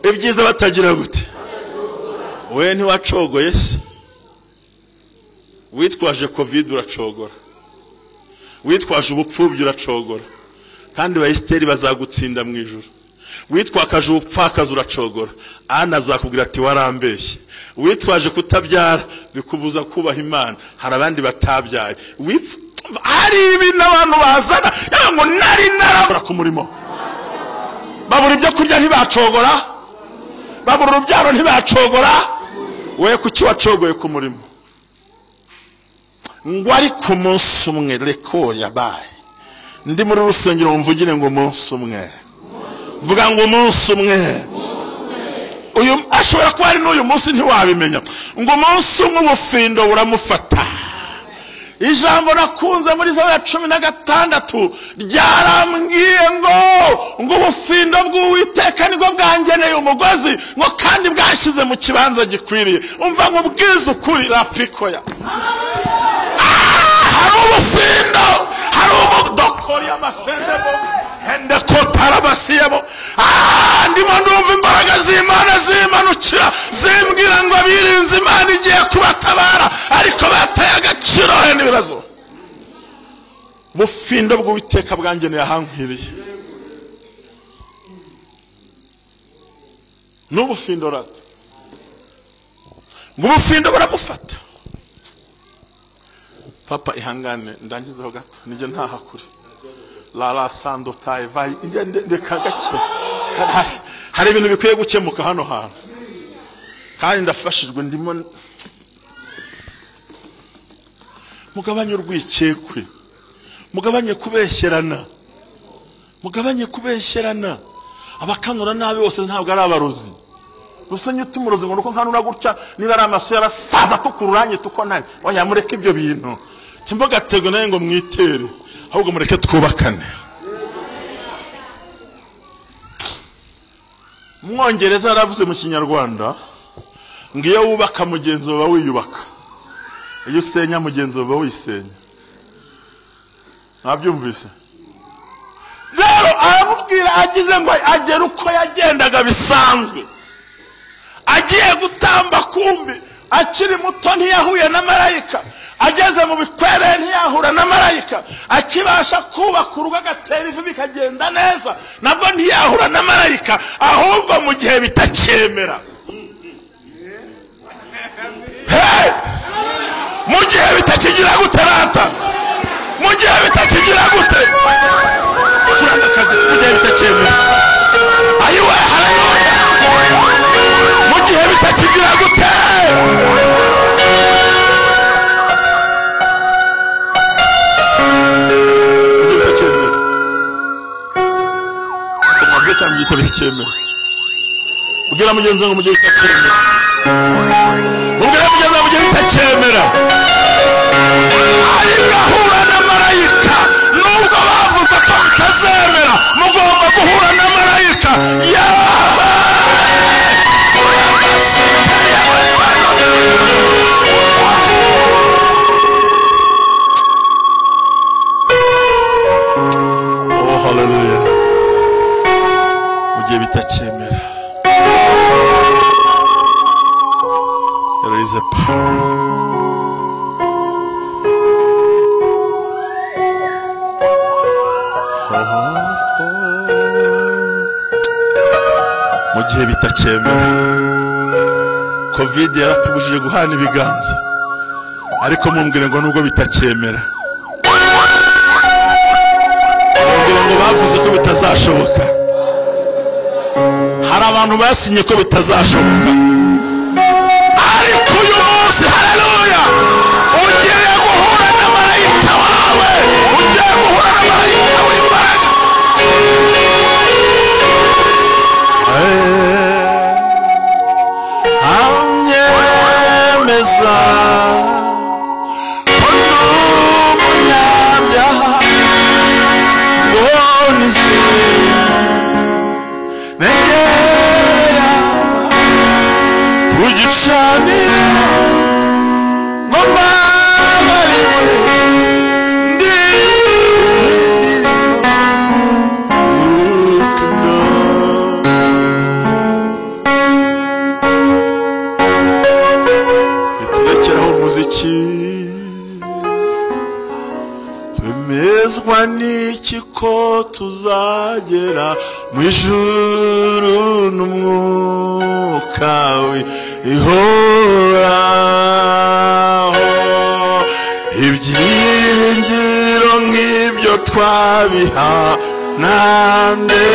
Ibyiza batagira gute? We ntiwacogoye se? Witwaje covid uracogora, witwaje ubupfubyi uracogora, kandi ba Esiteri bazagutsinda mu ijuru. Witwakaje ubupfakazi uracogora, Ana azakubwira ati warambeshye. Witwaje kutabyara bikubuza kubaha Imana, hari abandi batabyaye. Hari ibintu abantu bazana ngo nari narabura ku murimo, babura ibyo kurya ntibacogora, babura urubyaro ntibacogora. We kuki wacogoye ku murimo? Ngo ariko umunsi umwe reko yabaye ndi muri rusengero mvugire ngo umunsi umwe, vuga ngo umunsi umwe. Uyu ashobora kuba ari n'uyu munsi ntiwabimenya. Ngo umunsi umwe ubufindo buramufata. Ijambo nakunze muri Zaburi 16 ryarambwiye ngo ubufindo bw'Uwiteka nibwo bwangeneye umugozi, ngo kandi bwashyize mu kibanza gikwiriye. Umva ngo ubwize ukuri rafikoya. Hari ubufindo, hari umudokori y'amasendemo hende kotarabasiyemo. Ndimo ndumva imbaraga z'Imana zimanukira zimbwira ngo abirinze Imana igiye kubatabara, ariko bateye agaciro he n'ibibazo. Ubufindo bw'Uwiteka bwangeneye ahankwiriye. N'ubufindo rata ngo ubufindo buramufata. Papa ihangane ndangizeho gato nijye ntaha kure. La la sando tai vai ndeka gake. Hari ibintu bikwiye gukemuka hano hantu kandi ndafashijwe. Ndimo mugabanye urwikekwe, mugabanye kubeshyerana, mugabanye kubeshyerana. Abakanura nabi bose ntabwo ari abarozi. Gusa nyuti umurozi ngo nuko nkanura gutya niba ari amaso y'abasaza tukururanye tuko nabi. Oya mureke ibyo bintu, ntimbogaterwe nawe ngo mwitere, ahubwo mureke twubakane. Umwongereza yaravuze mu Kinyarwanda ngo iyo wubaka mugenzi wawe wiyubaka, iyo usenya mugenzi wawe wisenya. Ntabyumvise? Rero aramubwira agize ngo agere uko yagendaga bisanzwe, agiye gutamba kumbi akiri muto ntiyahuye na marayika, ageze mu bikwere ntiyahura na marayika, akibasha kubaka urugo agatera ivi bikagenda neza nabwo ntiyahura na marayika, ahubwo mu gihe bitacyemera, mu gihe bitakigira guterata, mu gihe bitakigira gute curanga akazi, mu gihe bitacyemera, ayiwe haleluya, mu gihe bitakigira gute. Ubwira mugenzi ngo mu gihe bitacyemera, ubwira mugenzi ngo mu gihe bitacyemera, ari gahura na marayika. Nubwo bavuze ko bitazemera, mugomba guhura na marayika. Gihe bitacyemera, Covid yaratubujije guhana ibiganza, ariko mumbwire ngo nubwo bitacyemera, mumbwire ngo bavuze ko bitazashoboka. Hari abantu basinye ko bitazashoboka, ariko uyu munsi, haleluya, ugiye guhura na marayika wawe, ugiye guhura na marayika w'imbaraga. Anyemeza ko ndi umunyabyaha, mbonise negeya ku gicaniro ngo mbabarirwe, ndi indirimbo y'urukundo. Iturekeraho umuziki. Twemezwa n'iki ko tuzagera mu ijuru n'umwuka ihoraho? Ibyiringiro nk'ibyo twabiha nande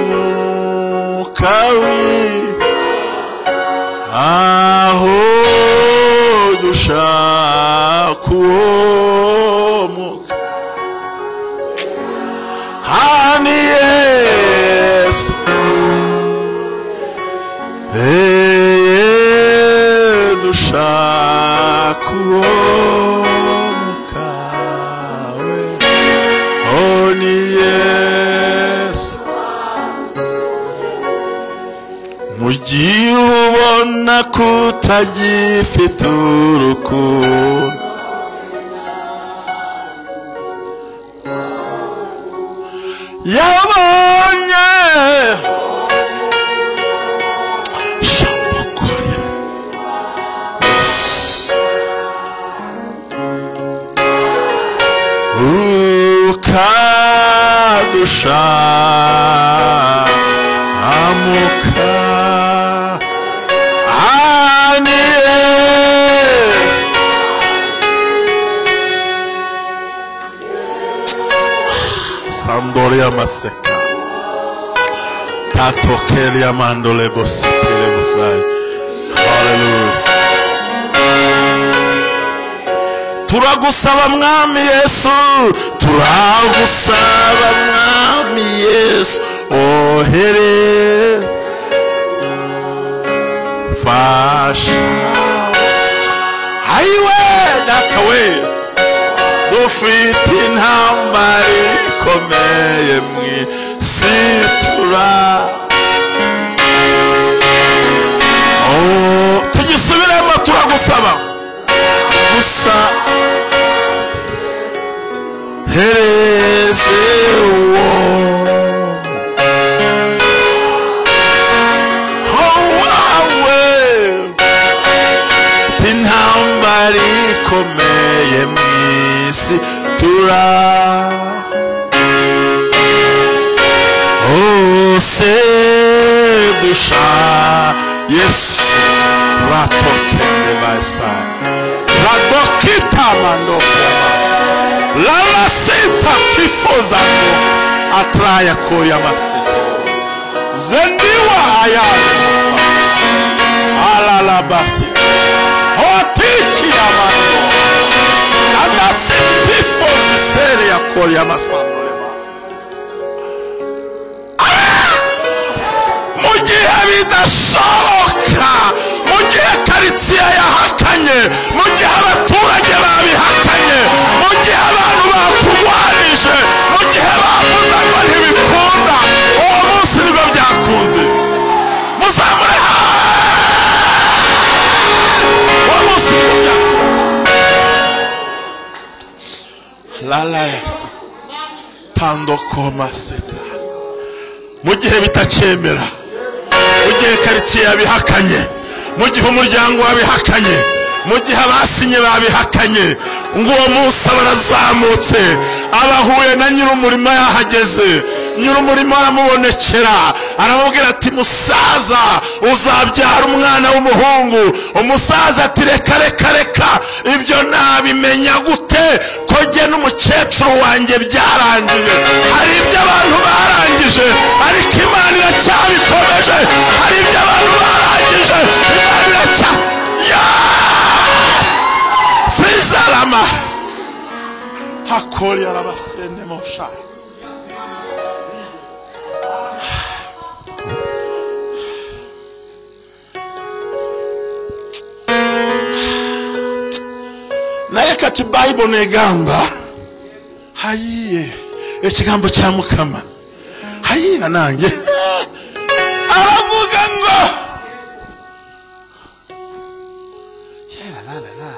n'umwuka wi aho dushaka uwo mwuka. Hani Yesu, dushaka uwo mwuka we, oh ni Yesu. Mu gihe ubona ko utagifite urukundo, yabonye Shambokoye. Yesu. Ukadusha amuka aniye. Sandoria maseka tatokelia mandole bositele bosai. Hallelujah. Turagusaba mwami Yesu, turagusaba mwami Yesu, ohere fasha. Haiwe data we, dufite intambara ikomeye mu isi tura. Oh, tugisubiremo, turagusaba gusa hereze uwo wawe. Intambara ikomeye mu isi tura ose dusha Yesu ratokende basa radokita mandokema lalasita tifozando atraya koya masete zendiwa ayasa alalabasi hotiki amando adasitifozisere ya koya masando. Mu gihe bidashoboka, mu gihe karitsiye yahakanye, mu gihe abaturage babihakanye, mu gihe abantu bakurwanije, mu gihe bavuze ngo ntibikunda, uwo munsi nibwo byakunze. Muzamure, uwo munsi nibwo byakunze. Lalayasa tandokoma seta. Mu gihe bitacyemera, mu gihe karitsiye yabihakanye, mu gihe umuryango wabihakanye, mu gihe abasinye babihakanye, ngo uwo munsi abarazamutse, abahuye na nyir'umurima yahageze, Nyir'umurimo aramubonekera, aramubwira ati musaza uzabyara umwana w'umuhungu. Umusaza ati reka reka reka, ibyo nabimenya gute ko jye n'umukecuru wanjye byarangiye? Hari ibyo abantu barangije ariko Imana iracyabikomeje. Hari ibyo abantu barangije Imana iracya frizarama takori arabasende mosha. Naye kati Bible negamba hayiye ekigambo kya Mukama hayiba nange aravuga ngo yera la la la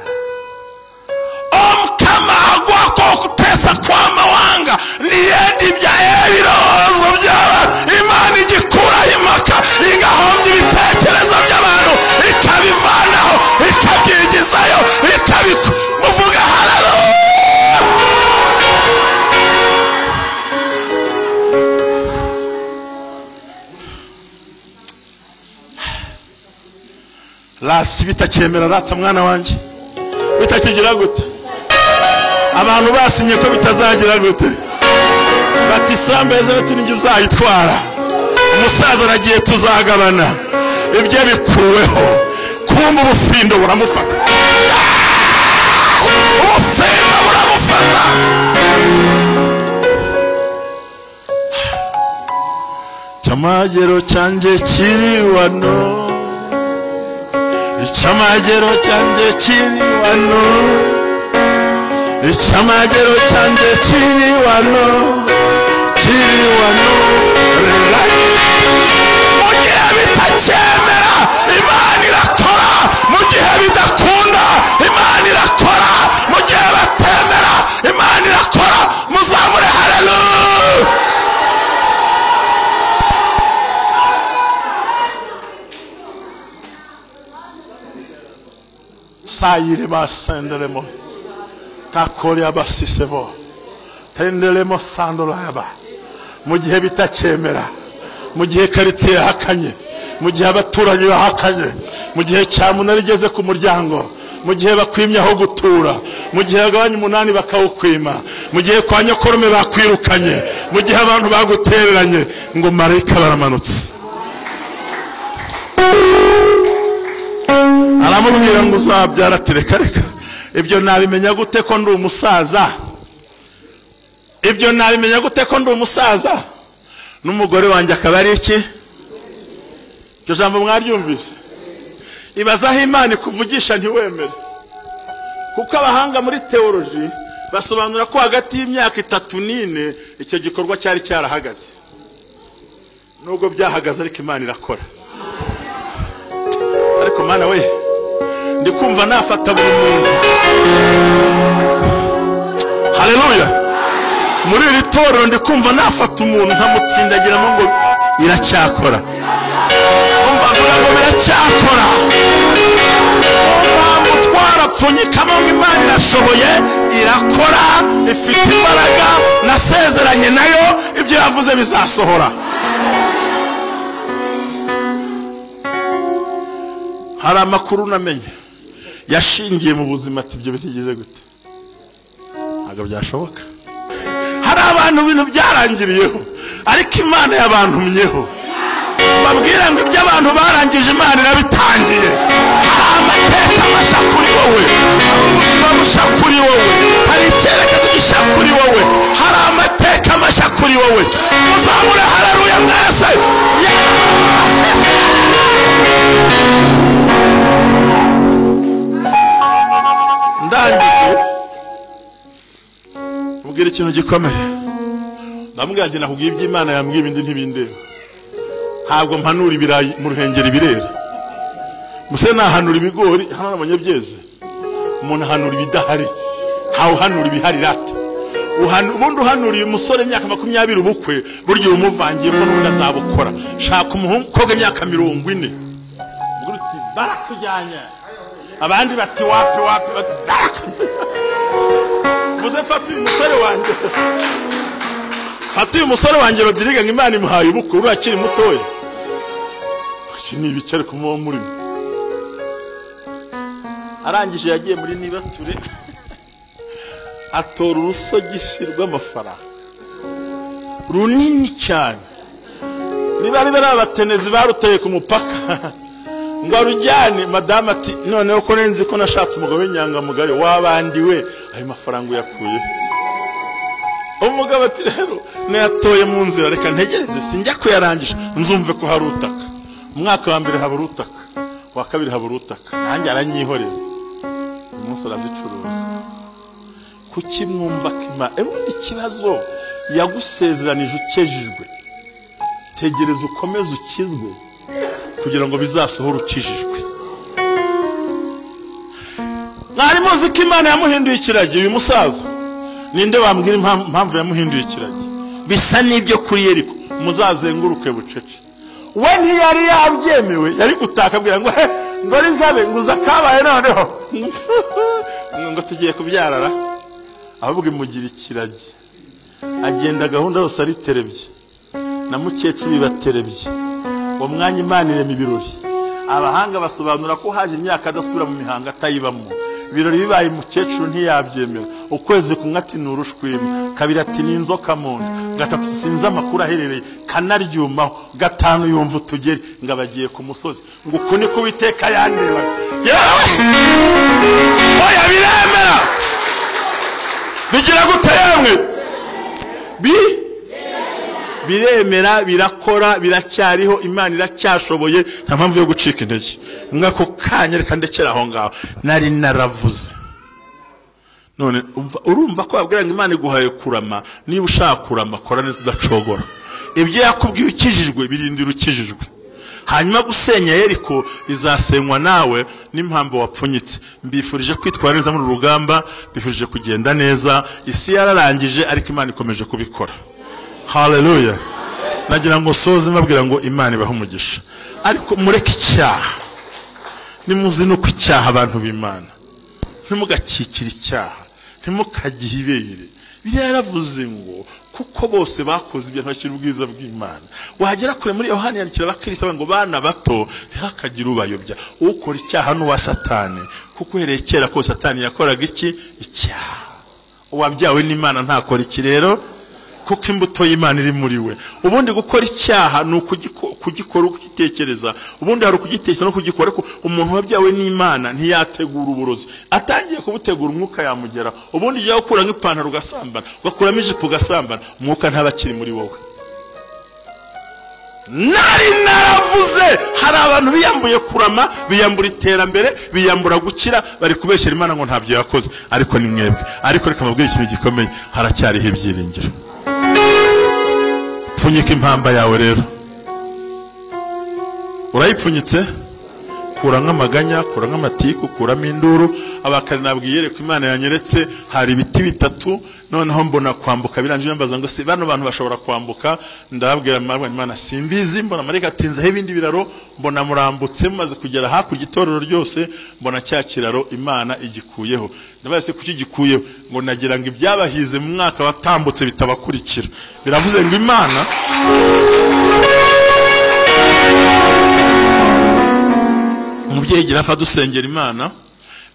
Omukama agwako okutesa kw'amawanga niyedi bya ebirowoozo by'abantu. Imana igikuraho impaka, igahombya ibitekerezo by'abantu, ikabivanaho, ikabyigizayo, ikabikora. Muvuga haleluya. Rasi bitacyemera rata mwana wanjye, bitakigira gute? Abantu basinye ko bitazagira gute? Bati sambeza bati ninjye uzayitwara. Umusaza aragiye tuzagabana, ibyo bikuweho. Kumva ubufindo buramufata, ubufindo buramufata. Icyamagero cyanjye kiri wano, icyamagero cyanjye kiri wano, icyamagero cyanjye kiri wano, kiri wano. Mu gihe bitacyemera Imana irakora, mu gihe bidakunda Imana irakora, mu gihe batemera Imana irakora. Muzamure haleluya. Sayire basenderemo takori abasisebo tenderemo sandoraba. Mu gihe bitacyemera, mu gihe karitsiye yahakanye, mu gihe abaturanyi bahakanye, mu gihe cyamunara igeze ku muryango, mu gihe bakwimye aho gutura, mu gihe bagabanya umunani bakawukwima, mu gihe kwa nyokorume bakwirukanye, mu gihe abantu bagutereranye, ngo marayika baramanutse aramubwira ngo uzabyara. Ati reka reka, ibyo nabimenya gute ko ndi umusaza? Ibyo nabimenya gute ko ndi umusaza n'umugore wanjye akaba ari iki? Iryo jambo mwaryumvise? Ibaza aho Imana ikuvugisha ntiwemere. Kuko abahanga muri teoloji basobanura ko hagati y'imyaka 3 n'4 icyo gikorwa cyari cyarahagaze. Nubwo byahagaze ariko Imana irakora. Ariko Mana we, ndi kumva nafata buri muntu. Haleluya. Muri iri torero ndi kumva nafata umuntu nkamutsindagiramo ngo iracyakora. Umva avuga ngo biracyakora. Mpamvu twarapfunyikamo ngo Imana irashoboye, irakora, ifite imbaraga, nasezeranye nayo, ibyo yavuze bizasohora. Hari amakuru namenye yashingiye mu buzima ati ibyo bitigeze gute, ntabwo byashoboka. Hari abantu ibintu byarangiriyeho ariko Imana yabantumyeho. Babwira ngo ibyo abantu barangije Imana irabitangiye. Hari amateka mashya kuri wowe, hari ubuzima bushya kuri wowe, hari icyerekezo gishya kuri wowe, hari amateka mashya kuri wowe. Muzamure haleluya mwese. Ndangije mubwira ikintu gikomeye. Ndamubwira nti nakubwiye iby'Imana yambwiye ibindi ntibindeba. Ntabwo mpanura ibirayi mu Ruhengeri birera. Muse nahanura ibigori hano nabonye byeze. Umuntu ahanura ibidahari, ntawe uhanura ibihari rata. Ubundi uhanuriye umusore imyaka 20 ubukwe, burya umuvangiye ko n'ubundi azabukora. Shaka umukobwa imyaka 40, ubwo uti barakujyanye. Abandi bati wapi wapi, barakujyanye. Muze mfate uyu musore wanjye. Fata uyu musore wanjye Rodrigue ngo Imana imuhaye ubukwe, uriya akiri mutoya. Iki ni ibicare ku muwo murimo. Arangije yagiye muri Nibature atora urusogisi rw'amafaranga runini cyane. Niba ari abatenezi baruteye ku mupaka ngo arujyane, madamu ati noneho ko nenzi ko nashatse umugabo w'inyangamugayo wabandiwe, ayo mafaranga uyakuye. Umugabo ati rero nayatoye mu nzira, reka ntegereze sinjya kuyarangisha nzumve ko hari utaka. Umwaka wa mbere haba urutaka, wa kabiri haba urutaka, nanjye aranyihorera. Uyu munsi arazicuruza. Kuki mwumva ko Imana ubundi ikibazo yagusezeranije ukejejwe, tegereza ukomeze ukizwe kugira ngo bizasohore ukijijwe. Mwari muzi ko Imana yamuhinduye ikiragi uyu musaza? Ninde wambwira impamvu yamuhinduye ikiragi? Bisa n'ibyo kuri Yeriko, muzazenguruke bucece. We ntiyari yabyemewe, yari gutaka abwira ngo ngo rizabe nguza kabaye noneho ngo tugiye kubyarara, ahubwo imugira ikiragi. Agenda gahunda yose ariterebye na mukecuru ibaterebye. Uwo mwanya Imana irema ibirori. Abahanga basobanura ko haje imyaka adasubira mu mihango atayibamo. Ibirori bibaye mukecuru ntiyabyemera. Ukwezi kumwe ati ni urushwima, kabiri ati ni inzoka mu nda, gatatu sinzi amakuru aherereye, kanaryumaho, gatanu yumva utugeri ngo abagiye ku musozi, ngo uku niko Uwiteka yandebaga. Yewe oya, biremera bigira gute yemwe? Biremera, birakora, biracyariho, Imana iracyashoboye, nta mpamvu yo gucika intege. Ngako kanya reka ndekera aho ngaho nari naravuze. None urumva ko babwira ngo Imana iguhaye kurama, niba ushaka kurama kora neza udacogora. Ibyo yakubwiye ukijijwe birindira ukijijwe. Hanyuma gusenya Yeriko izasenywa nawe n'impamvu wapfunyitse. Mbifurije kwitwara neza muri rugamba, mbifurije kugenda neza. Isi yararangije ariko Imana ikomeje kubikora. Haleluya. Nagira ngo soze mbabwira ngo Imana ibahe umugisha. Ariko mureke icyaha. Nimuzi nuko icyaha abantu b'Imana. Ntimugakikire icyaha, ntimukagihe ibere. Bibiliya yaravuze ngo kuko bose bakoze ibyo ntakiri ubwiza bw'Imana. Wagera kure muri Yohana yandikira abakristo ngo bana bato ntihakagire ubayobya. Ukora icyaha n'uwa Satani, kuko uhereye kera ko Satani yakoraga iki? Icyaha. Uwabyawe n'Imana ntakora iki rero, kuko imbuto y'Imana iri muri we. Ubundi gukora icyaha ni ukugikora ukitekereza. Ubundi hari ukugitekereza no kugikora, ariko umuntu wabyawe n'Imana ntiyategura uburozi. Atangiye kubutegura umwuka yamugera. Ubundi ujya gukura nk'ipantaro ugasambana, ugakuramo ijipo ugasambana, umwuka ntaba akiri muri wowe. Nari naravuze hari abantu biyambuye kurama, biyambura iterambere, biyambura gukira, bari kubeshyera Imana ngo ntabyo yakoze, ariko ni mwebwe. Ariko reka mbabwire ikintu gikomeye, haracyariho ibyiringiro. Pfunyika impamba yawe rero. Urayipfunyitse? Kura nk'amaganya, kura nk'amatiku, kuramo induru. Abakari nabwiye ko Imana yanyeretse hari ibiti bitatu, noneho mbona kwambuka birangije mbaza ngo se bano bantu bashobora kwambuka? Ndababwira Imana simbizi, mbona marayika atinzeho ibindi biraro, mbona murambutse mumaze kugera hakurya itorero ryose, mbona cya kiraro Imana igikuyeho. Ndabaye se kuki gikuyeho? Ngo nagira ngo ibyabahize mu mwaka watambutse bitabakurikira. Biravuze ngo Imana umubyeyi girafa dusengera Imana,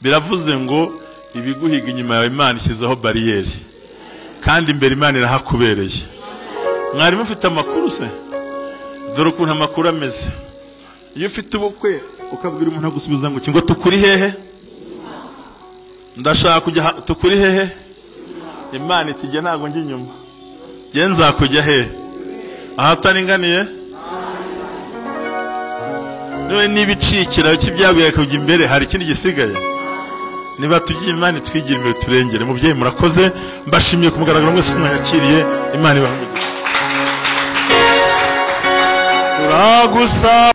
biravuze ngo ibiguhiga inyuma yawe Imana ishyizeho bariyeri, kandi imbere Imana irahakubereye. Mwari mufite amakuru se? Dore ukuntu amakuru ameze. Iyo ufite ubukwe ukabwira umuntu agusubiza ngo ngo tukuri hehe? Ndashaka kujya tukuri hehe? Imana itijya ntago njye inyuma. Nge nzakujya hehe? Ahataringaniye? None niba icikira cy'ibyago kujya imbere hari ikindi gisigaye? Niba tugiye Imana twigira imbere turengere. Mubyeyi murakoze, mbashimiye kumugaragara mwese ko mwakiriye. Imana ibahe umugisha. Turagusa.